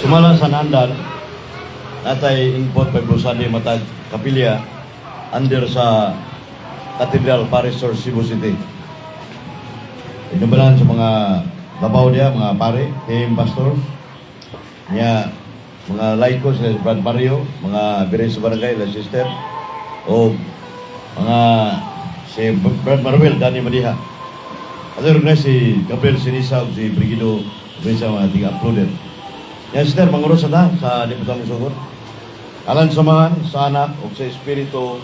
Sumala sa Nandan, natay input Bible Sunday matag kapilya under sa Cathedral Parish Church, Cebu City. Inubalan sa mga babaw diya, mga pare, team pastors, niya mga laiko sa Brad Mario, mga bire sa barangay, la sister, o mga si Brad Maruel, Danny Madiha. At na si Gabriel Sinisa ug si Brigido Risa, mga tiga-uploader. Yan, sister, manguros na sa Deputang Sugod. Alan sa Amahan, sa Anak, ug sa Espiritu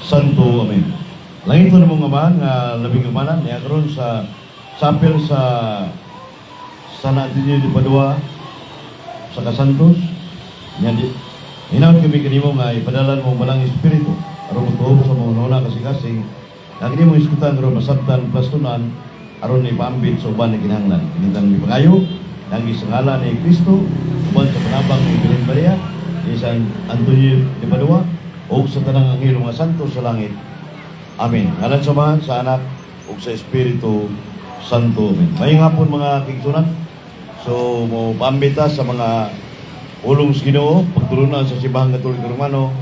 Santo. Amen. Langit na mong Amahan, nga labing amanan, niya karon sa chapel sa San Antonio de Padua, sa Kasantos, niya di, hinaut kami kanimo nga ipadalan mo balang Espiritu, aron motuob sa mga una kasing-kasing, nga kini mong iskutan aron masabtan plastunan, aron ipaambit sa uban nga kinahanglan. Kinitang gipangayo, nang sa ngalan ni Kristo, uban sa panabang ni Birhen Maria, ni San Antonio de Padua, ug sa tanang anghel nga santo sa langit. Amen. Ngalan sa Amahan, sa Anak, ug sa Espiritu Santo. Amen. Maayong hapon, mga kaigsuonan. So, mo paambita sa mga ulong sa Ginoo, pagtulunan sa Simbahang Katoliko Romano,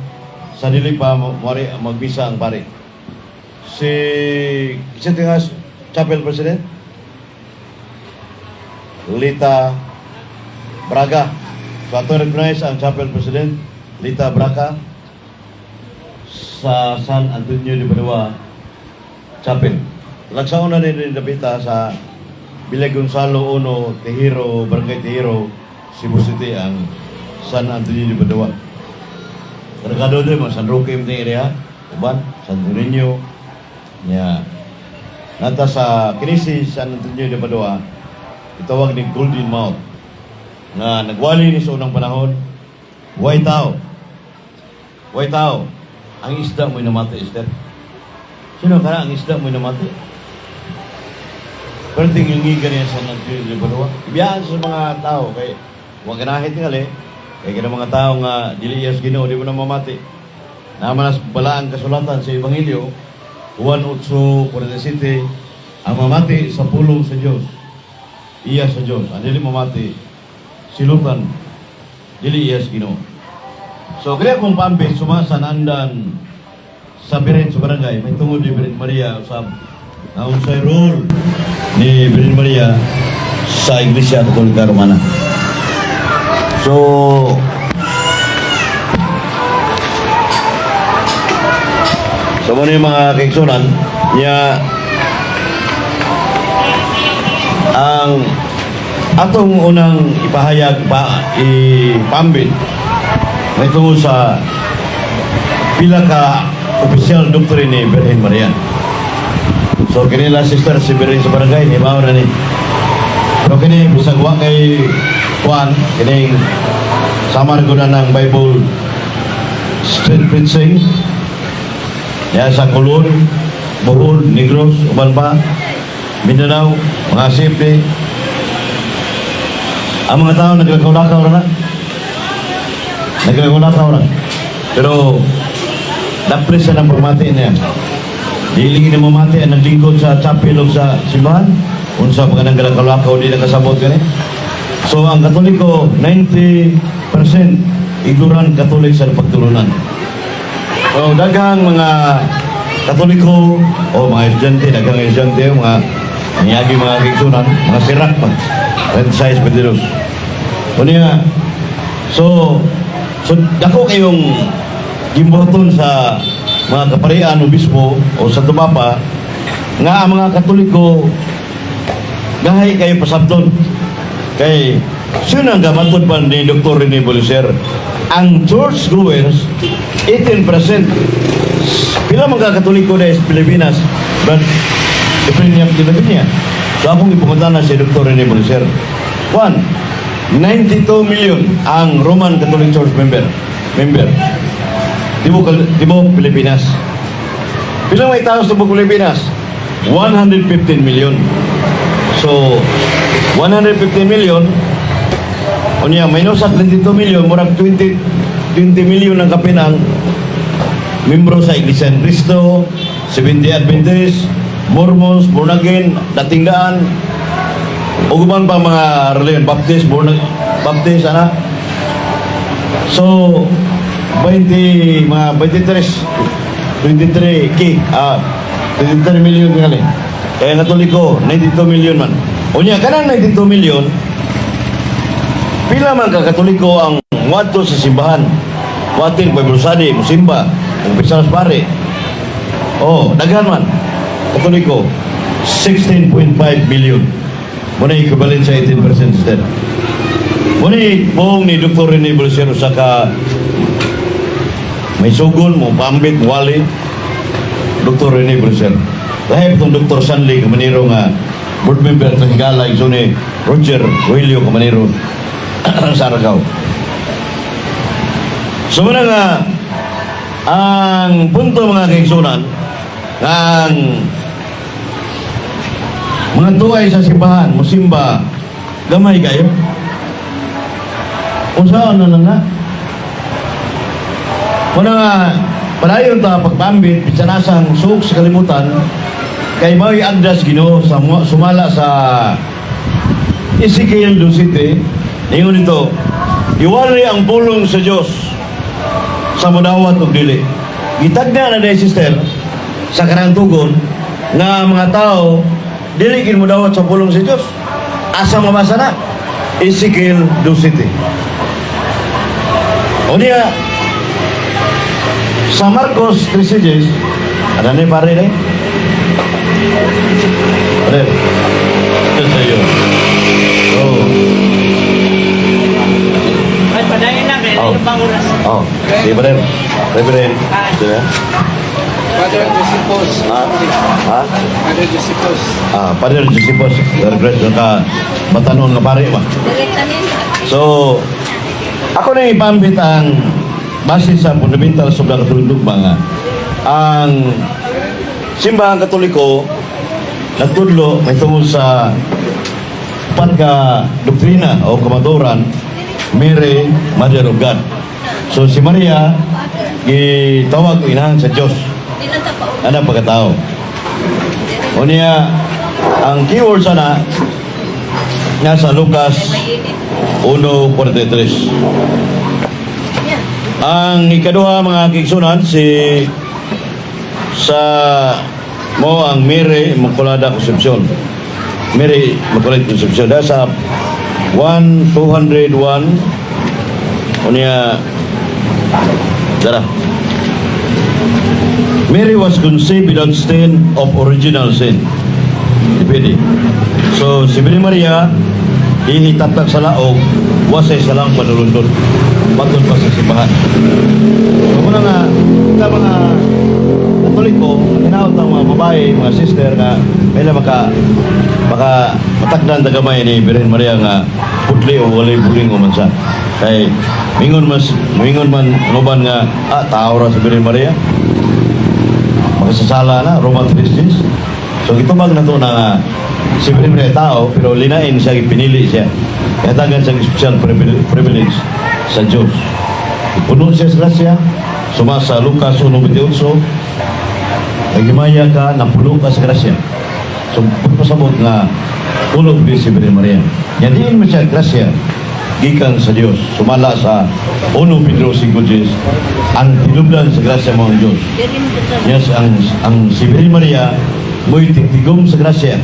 sa dili pa mo magmisa ang pare. Si kinsa nga Chapel President? Lita Braga. So ato recognize ang Chapel President Lita Braga sa San Antonio de Padua Chapel. Lagsaon na din dapita sa Villa Gonzalo 1, Tejero, Barangay Tejero, Cebu City ang San Antonio de Padua. Kargado din, mga San Roque yung area, uban, San Antonio, niya. Nata sa kinisi San Antonio de Padua, itawag ni Golden Mouth, nga nagwali ni sa unang panahon, way tao. Way tao. Ang isda mo'y namati, Esther. Sino kana ang isda mo'y namati? Pero tingin niya sa Antonio de Padua. Ibiyaan sa mga tao kay wa ganahit tingali kay kana mga tao nga dili iyas Ginoo, di mo na mamati. Naman nas balaang kasulatan sa Ebanghelyo Juan 8:47, ang mamati sa pulong sa Dios iya sa Dios. Ang dili mamati, silutan, dili iya sa Ginoo. So kaya kung paambit suma sa nandan sa Biren sa barangay, may tungod ni Birhen Maria sa na unsay role ni Birhen Maria sa Iglesia Katolika Romana. So mo yung mga kaigsuonan niya, ang atong unang ipahayag pa ipambit may tungod sa pila ka opisyal doctrine ni Birhen Maria. So kinila sister si Birhen sa barangay ni mao na ni. Pero kini bisag wa kay kuan kining sama ko na ng Bible Street Preaching ya sa Colon, Bohol, Negros, uban pa, Mindanao, mga CFD. Ang mga tao naglakaw-lakaw na. Naglakaw-lakaw na. Pero dapres sa ng pamati niya. Dili ni mamati ang naglingkod sa chapel o sa simbahan. Unsa pa kanang galakaw-lakaw, di nakasabot kani. So ang Katoliko, 90% ignorant Catholic sa pagtulunan. So daghang mga Katoliko o mga estudyante, daghang estudyante, mga nangyagi mga kaigsuonan, mga sirak pa. 26, 22. Unya, so dako kayong gimbuhaton sa mga kaparian, obispo o sa tumapa nga ang mga Katoliko gahay kayo pasabton. Kay sino ang gamatod pa ni Dr. Rene Bolicer? Ang church goers, 18%. Pila mga Katoliko na sa Pilipinas? But Efrain Yap niya. So akong ipumunta na si Dr. Rene Bolicer. One, 92 million ang Roman Catholic Church member. Member. Tibuok Pilipinas. Pila may tao sa tibuok Pilipinas? 115 million. So, 115 million, unya, minus sa 22 million, murag 20 million ang kapin ang membro sa Iglesia ni Cristo, Seventh-day Adventist, Mormons, born again, dating daan, ug uban pa mga religion, Baptist, born Baptist, ana. So, 20, mga 23, 23 K, 23 million tingali. Kaya Katoliko, 92 million man. Unya, kanang 92 million, pila man ka Katoliko ang muadto sa simbahan? Muatin Bible study, musimba, umpisa sa pare. Oh, daghan man. Katoliko, 16.5 million. Muna equivalent sa 18%, sister. Muna buong ni Dr. Rene Bolsero sa ka may sugon mo, pambit, wali, Dr. Rene Bolsero. Lahi itong Dr. Sanli Camanero nga board member sa Higala, iso ni Roger Rogelio Camanero sa Argao. So muna nga, ang punto, mga kaigsunan, ang mga tuay sa simbahan, musimba, gamay kayo. Unsaon na lang nga? Muna nga, padayon ta pagpambit, bisan asang suok sa kalibutan, kay mao'y agdas Ginoo sa sumala sa Ezekiel 2:7, ningon dito, iwali ang pulong sa Dios sa mudawat og dili. Gitagna na dahil, sister, sa kanang tugon nga mga tao dili kin mudawat sa pulong sa Dios. Asa mabasa na? Ezekiel 2:7. O niya, sa Marcos 13, ano ni pare ni? Pare, ito sa iyo. Oh. Ay, padayon lang, kaya Oh. yung bang oras. Oh, si pare. Reverend. Sila? Father Josephus. Ha? Ha? Father Josephus. Ah, Padre Josephus, regret ka batanon nga pare ba. So, ako na ipambit ang base sa fundamentals of the Catholic Dogma nga ang Simbahang Katoliko nagtudlo may tungod sa pagka doktrina o kamatuoran, Mary, Mother of God. So si Maria gitawag inahan sa Dios. Ano pagkatao? O niya, ang keyword sana nasa Lucas 1:43. Ang ikaduha, mga kaigsunan, si sa mo ang Mary Immaculada Concepcion. Mary Immaculate Concepcion. Dahil sa 1 201 o niya dara. Mary was conceived without stain of original sin. Depende. So, si Mary Maria, ihitatak sa laog, wasay sa lang panulundon. Matod pa sa simbahan. So, muna nga, sa mga Katoliko, hinaot ang mga babae, mga sister nga, may maka matakdan tagamay ni Birhen Maria nga putli o walay buling o man sa. Kay mingon man ang uban nga tao ra sa Birhen Maria. Makasasala na, Roman 3. So gitubag na to na nga si Birhen Maria tao, pero linain siya, pinili siya. Kaya siya special privilege sa Diyos. Puno siya sa grasya, sumasa Lucas 1:28, naghimaya ka, napuno ka sa grasya. So, pagpasabot nga, tulog di si Birhen Maria. Yan diin mo siya grasya, gikan sa Diyos. Sumala sa 1 Pedro 5:10, ang tinubdan sa grasya mo ang Diyos. Yes, ang si Birhen Maria mo'y tigtigom sa grasya.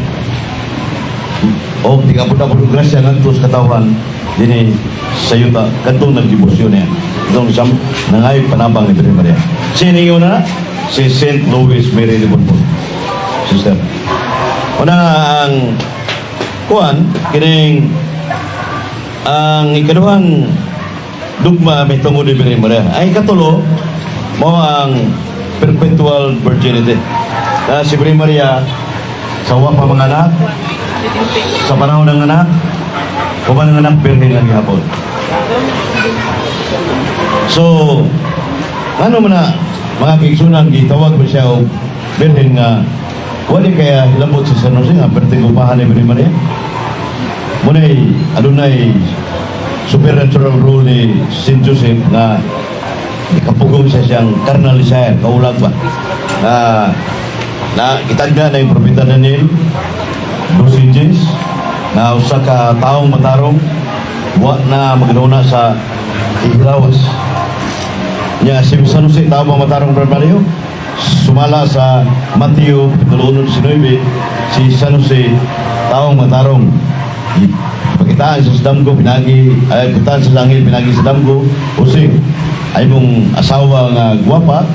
O tigabot-abot og grasya ngadto sa katawhan dinhi sa yuta kadtong nagdebosyon niya. Itong siyam nangayog panabang ni Birhen Maria. Sino yun na? Si Saint Louis Mary de Montfort. Sister. Una nga ang kuan kining ang ikaduhang dugma may tungod ni Birhen Maria. Ang ikatulo mo ang perpetual virginity. Na si Birhen Maria sa wa pa mga anak, sa panahon ng anak, human ng anak, birhen lang gihapon. So, ano man na, mga kaigsunan, gitawag mo siya og birhen nga wali kaya hilabot sa San Jose nga perting upahan ni Birhen Maria. Muna'y adunay supernatural role ni St. Joseph na ikapugong sa siyang carnal desire, kaulag ba? Na na itagna na yung propeta Daniel, 12, na usa ka taong matarong wa na magnuna sa Ihilawas. Nya si San Jose, tao ba matarong, Brad Mario? Sumala sa Mateo 1:19, si San Jose taong matarong. Pakitaan sa damgo pinagi ay kitaan sa anghel pinagi sa damgo, "Jose, ay mong asawa nga gwapa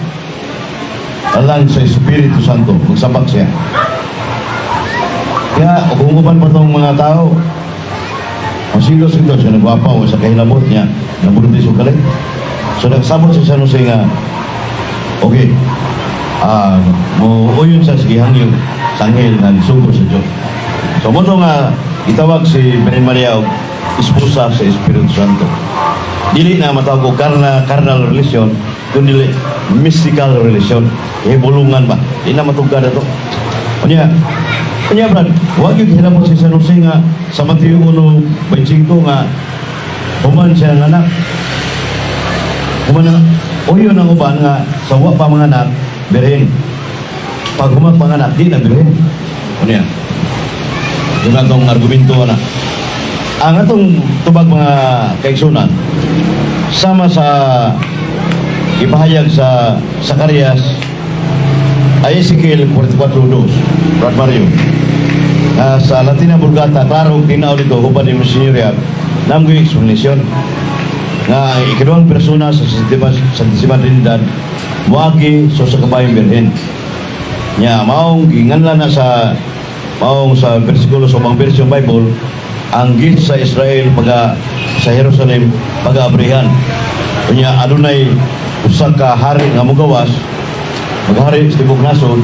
alang sa Espiritu Santo magsabak siya." Kaya kung uban pa tong mga tao, masilos ito siya, nagwapa o sa kahilabot niya, nabuntis o kalit. So nagsabot si San Jose nga, okay, mo uyon sa gihangyo sa anghel nga nisugo sa Diyos. So mao to nga itawag si Birhen Maria og esposa sa Espiritu Santo. Dili na matawag og carnal relation, kundi mystical relation. Eh, bulungan ba? Di na matugad ato. Unya, Brad, wag yung hilabot si San Jose nga sa Mateo 1:25 nga human siya ang anak. Human ang uyon ang uban nga sa wa pa mga anak, birhen. Pag human pa anak, di na birhen. Unya. Yun atong argumento na. Ang atong tubag, mga kaigsunan, sama sa ipahayag sa Zacarias ay Ezekiel 44:2, Brad Mario. Sa Latina Vulgata, klaro tinaw dito, hubad ni Monsignor Yap, namgoy explanation nga ang ikaduhang persona sa Santissima Trinidad moagi sa kabayong birhen. Nya maong ginganlan na sa maong sa bersikulo sa ubang version Bible, ang gate sa Israel paga sa Jerusalem pag-abrihan. Unya adunay usa ka hari nga mogawas maghari sa tibuok nasod,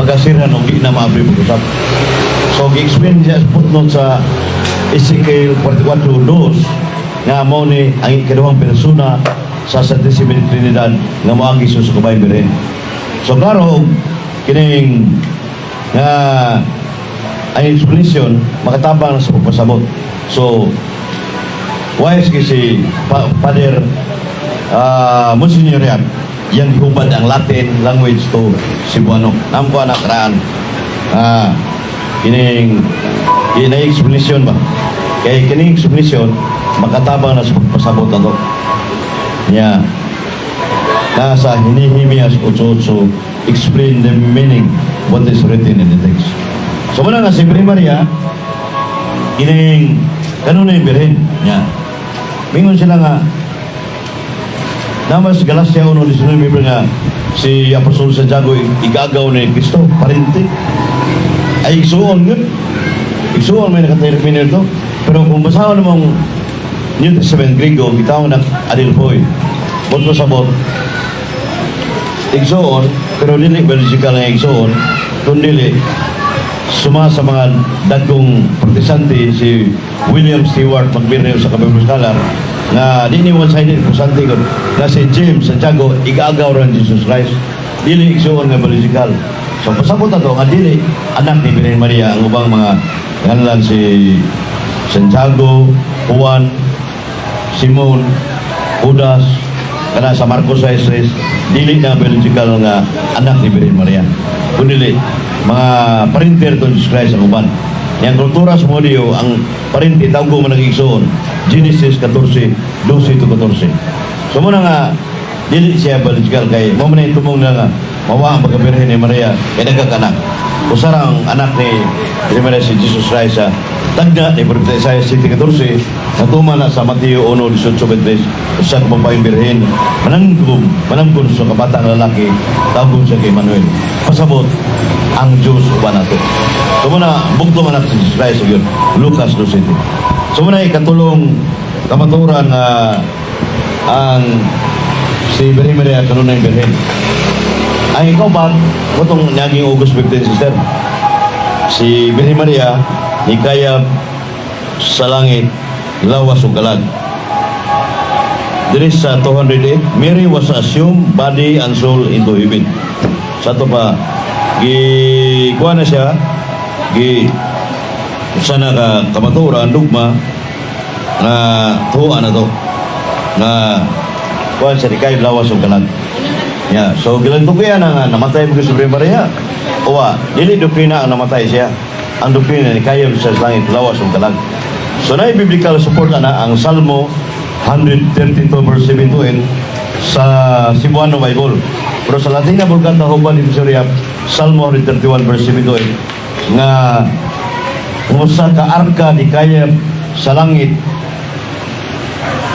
pagkasirhan og di na maabri pag-usap. So gi-explain siya sa footnote sa Ezekiel 44:2 nga mao ni ang ikaduhang persona sa Santissima Trinidad nga moagi sa kabayong birhen. So klaro kining nga ang explanation makatabang sa pagpasabot. So wise kay si Father Monsignor Yap, yang gihubad ang Latin language to Cebuano. Namko anak raan. Kining kinay explanation ba? Kay kining explanation makatabang na sa pagpasabot ato. Nya nasa Nehemias 8:8, explain the meaning what is written in the text. So muna nga si Birhen Maria kining kanunay birhen nya. Mingon sila nga namas Galacia 1:19 nga si Apostol Santiago igagaw ni Kristo, parente. Ay igsuon yun. Igsuon may nakatermino ito. Pero kung basahon namang New Testament Griego, gitawag na adelphoi. Bot mo sabot, igsuon, pero dili biological nga igsuon, kundi suma sa mga dagkong Protestante, si William Stewart McBirney sa Bible scholar nga di ni one-sided Protestante gud nga si James Santiago igagaw ran Jesus Christ, dili igsuon nga biological. So pasabot ato nga dili anak ni Birhen Maria ang ubang mga ngalan, si Santiago, Juan, Simon, Judas, kana sa Marcos 6:3, dili na biological nga anak ni Birhen Maria. Kundi mga parente to Jesus Christ ang uban. Yang kultura sa Hudiyo, ang parente tawgo man nagigsuon. Genesis 14, 12 to 14. So muna nga dili siya biological kay mo man tumong na nga mawa ang pagkabirhen ni Maria kay nagkakanak. Usa ra ang anak ni Birhen Maria, si Jesus Christ, sa tagna ni Propeta Isaiah 7:14 natuman na sa Mateo 1:18-23, usa ka babaeng birhen mananggom mananggon sa kabatang lalaki, tawgon siya kay Emmanuel, pasabot ang Diyos uban nato. So muna bugto man nato si Jesus Christ yun Lucas 2:7. So muna ikatulong kamaturan nga ang si Birhen Maria kanunay birhen. Ang ikaw ba, kutong naging August 15, sister, si Birhen Maria ni kaya sa langit lawas ug kalag. Diri sa 208, Mary was assumed body and soul into heaven. Sa ato pa, gi kuha na siya, gi sana ka kamaturan, dugma, nga tuwa na to, nga kuha siya, di kay lawas ug kalag. Yeah. So gilantukian na nga namatay mo si Birhen Maria. Uwa, dili doktrina ang namatay siya. Ang doktrina ni kaya sa langit lawas ug kalag. So na biblical support na ang Salmo 132 verse 7 to 8 sa Cebuano Bible. Pero sa Latina Vulgata, Juan Divisoria, Salmo 131 verse 7 to 8 nga usa ka arka ni kaya sa langit,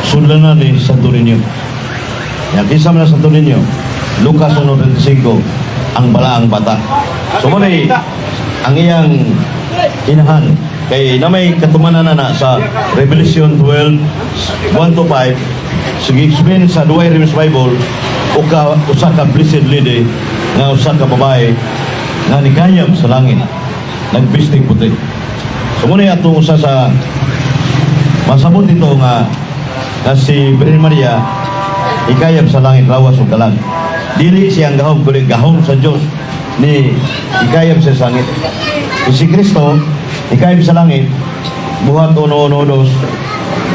sudlanan ni Santo Niño. Yan, kinsa man ang Santo Niño? Lucas 1.25, ang balaang bata. So mo ang iyang inahan kay na may katumanan na sa Revelation 12, 1 to 5. Sige, explain sa Douay Rheims Bible o ka usa ka blessed lady nga usa ka babae nga nikayab sa langit, nagbisting puti. So muna atong usa sa masabot dito nga nga si Virgen Maria ikayab sa langit lawas ug kalag. Dili siya ang gahom kundi gahom sa Dios ni ikayab sa langit. Si Kristo ikayab sa langit, Buhat 1:1:2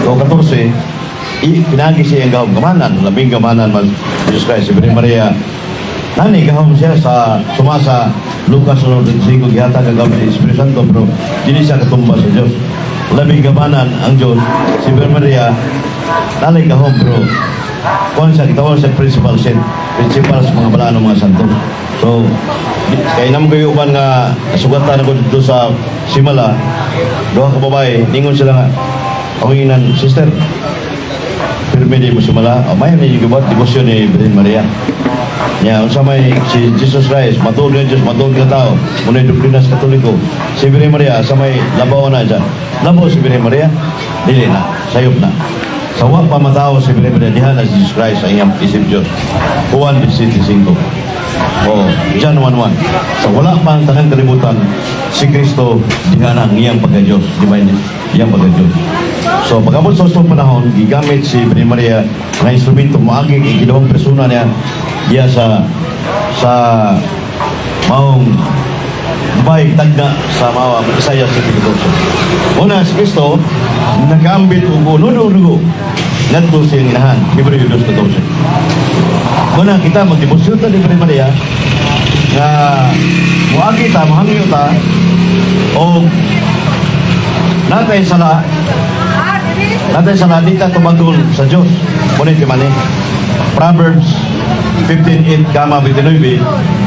o 14, pinagi siya ang gahom kamanan, labing kamanan man Jesus Christ. Si Virgen Maria nani gahom siya sa sumasa Lucas 1:25, gihatag ang gahom sa Espiritu Santo, pero dili siya katumba sa Dios. Labing kamanan ang Dios. Si Virgen Maria nalay gahom, pero kuan siya, gitawag siya principal saint, principal sa mga balaan ng mga santos. So kay namo kayo uban nga nasugatan ako dito sa Simala, duha ka babae, ningon sila nga ako inan, "Sister, pirmi di mo sumala o may ni gibuhat debosyon ni Virgin Maria niya, unsa may si Jesus Christ, matuod nga Diyos, matuod nga tao, muna yung doktrinas Katoliko. Si Virgin Maria sa may labaw na siya, labaw si Virgin Maria, dili na, sayop na. Sa wa pa matao si Virgin Maria, diha na si Jesus Christ ang iyang isip Diyos." Juan 17.5 o John 1.1. Sa wala pa ang tanang kalibutan, si Kristo diha na ang iyang pagka-Diyos, divine iyang pagka-Diyos. So pag-abot sa ustong panahon, gigamit si Virgin Maria nga instrumento moagi ikiduhang persona niya diya sa maong babae tagna sa mawa Isaiah 7:14. Una, si Kristo nagambit og uno dugo ngadto sa iyang inahan, Hebreo 2:14. Una, kita magdebosyon ta ni Virgin Maria nga moagi ta, mohangyo ta o natay sala, natay sala, di ta tumagon sa Diyos. Ngunit man Proverbs 15:8 kama 29,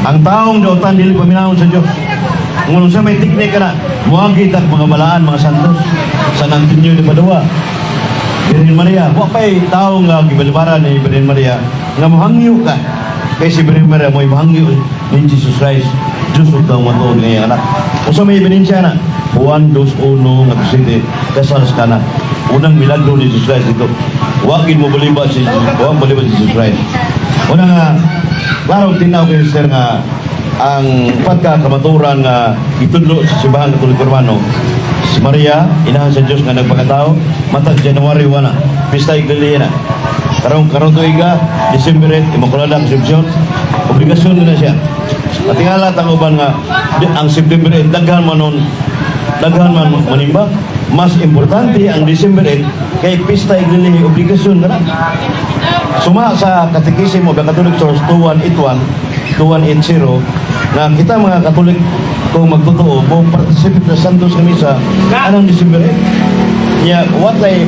ang taong dautan dili paminawon sa Diyos. Ngunit sa may teknika na moagi ta mga balaan, mga santos, San Antonio de Padua, Virgin Maria. Wa pa'y tao nga gibalibaran ni Virgin Maria nga mohangyo ka. Kay si Virgin Maria mo'y mohangyo ni Jesus Christ, Diyos ug taong matuod nga iyang anak. Unsa may ebidensya na? Juan 2:1 nga 7, kasal sa Kana. Unang milagro ni Jesus Christ dito. Wa gid mo baliba si wa baliba si Jesus Christ. Una nga klaro tinaw kay sir nga ang pagkakamaturan nga gitudlo sa Simbahan Katoliko Romano, si Maria, inahan sa Diyos nga nagpakatao, matag January 1 na, pista Iglesia na. Karong karong tuiga, December 8, Immaculada Concepcion, obligasyon na siya. At tingala ang uban nga ang September 8, daghan man nun, daghan man manimba, mas importante ang December 8 kay pista Iglesia, obligasyon na na. Suma sa Catechism of the Catholic Church 2181, 2180 na kita mga Katolik kung magtotoo mo participate sa Santos nga Misa anong December 8 niya, what a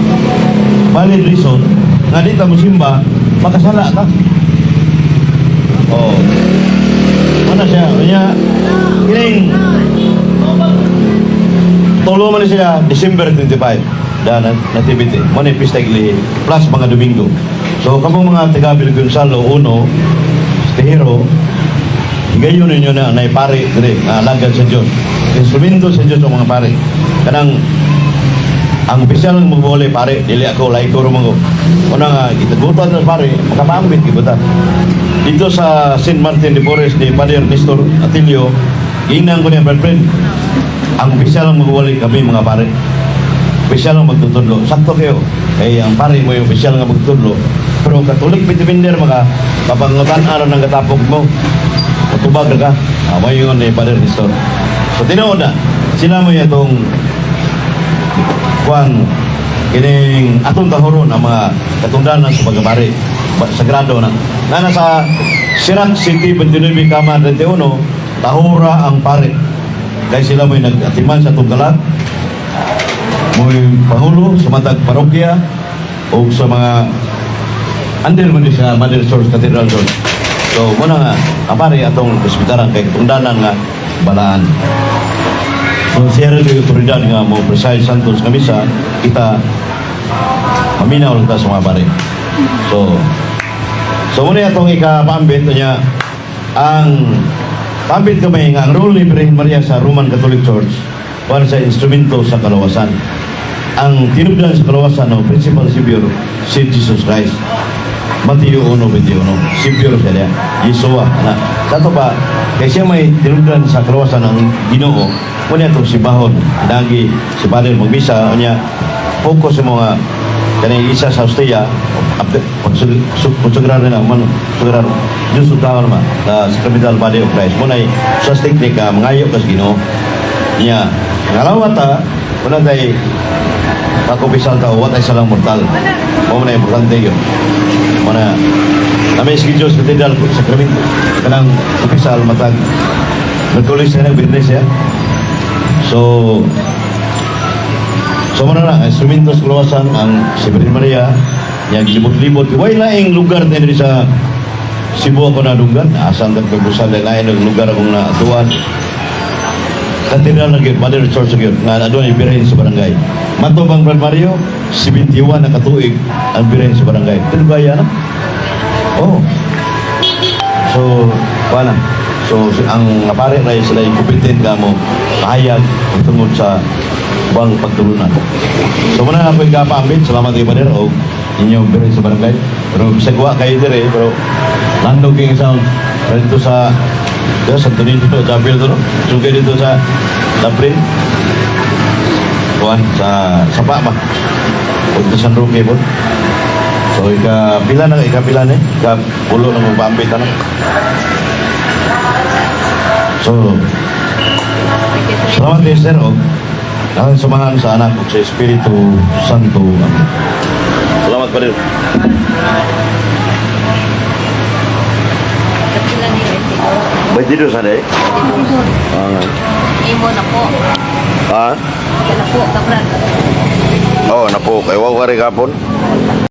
valid reason nga di ta mosimba, makasala ka. Oh, mana siya niya kining tulo man siya December 25 da nativity mo ni pista Iglesia plus mga Domingo. So kamong mga taga Gonzalo Uno Tejero, gayon ninyo na naipare dire nga alagad sa Dios, instrumento sa Dios ang mga pare. Kanang ang opisyal ng magbuli pare, dili ako, laiko ro mango. Una nga gitagutan sa pare, makapaambit gibuta dito sa St. Martin de Porres ni Father Nestor Atilio. Ginang ko niya, "Brad friend, ang opisyal ang magwali, kami mga pare opisyal ang magtutudlo." Sakto kayo kay ang pare mo yung opisyal nga magtutudlo, pero Katolik defender maka papangutan aron ng katapok mo, matubag ra ka. Ah, may yun ni Father Nestor. So tinuod na sila mo itong kuan kining atong tahuron ang mga katungdanan sa pagkapari. Sagrado na na nasa Sirac City 29 kama 31, tahura ang pare kay sila mo'y nag-atiman sa atong kalag, mo'y pangulo sa matag parokya. O sa mga under man ni sa Mother Church, Cathedral Church. So, muna nga, apare atong respetaran kay tungdanan nga balaan. So, siya rin yung otoridad nga mo preside Santos nga misa, kita maminaw lang ta sa mga pare. So muna atong ikapambit niya ang pambit kamay nga ang role ni Birhen Maria sa Roman Catholic Church para sa instrumento sa kalawasan. Ang tinubdan sa kalawasan ng principal savior si Jesus Christ. Mateo 1:21. Savior siya niya. Yeshua. Ana. Sa ato pa, kay siya may tinubdan sa kalawasan ng Ginoo, muna itong sibahon, lagi si Father magmisa, unya, focus sa mga kanang isa sa hostia, pagsugraro na, man, sugraro, Diyos sa tao naman, sa sacramental body of Christ. Muna sa teknika, mangayo kas Ginoo. Niya, ngalawa ta, muna tayo, kakumpisal ta, wa tayo salang mortal. Mo na importante yun. Muna, namin si Diyos Cathedral Sacramento, kanang kumpisal matag, Merkulis na Biyernes ya. So muna na, instrumento sa kalawasan ang si Virgin Maria, yang libot-libot. Way laing lugar na diri sa Cebu ako nadunggan. Asan ta kabusan lain ang lugar akong naatuan. Cathedral na gyud, Mother Church na gyud, nga adunay birhen sa barangay. Matubang Brad Mario, 71 na katuig ang birhen sa barangay. Pero kaya na? Oh. So, paano? So, ang pare na sila yung competent nga mo pahayag tungod sa ubang pagtulunan. So, muna na ako ikapambit. Salamat kay Pader o inyong birhen sa barangay. Pero bisag wa kayo dire, pero landog king sound. Pero dito sa dito sa Antonino, Chapel to, no? Sugay dito sa Labrin. Kuan, sa Sapa ba? O dito sa San Roque po. So, ikapila na, ikapila na eh. Ikapulo na magpambit, ano? So, salamat kay Sir Og. Ang samahan sa Anak ug sa Espiritu Santo. Amen. Salamat pa rin. Kapila ni 22 sa day? Ah. Imo na po. Ha? Na po, kapran. Oh, napo. Kay wow ka rin kapon.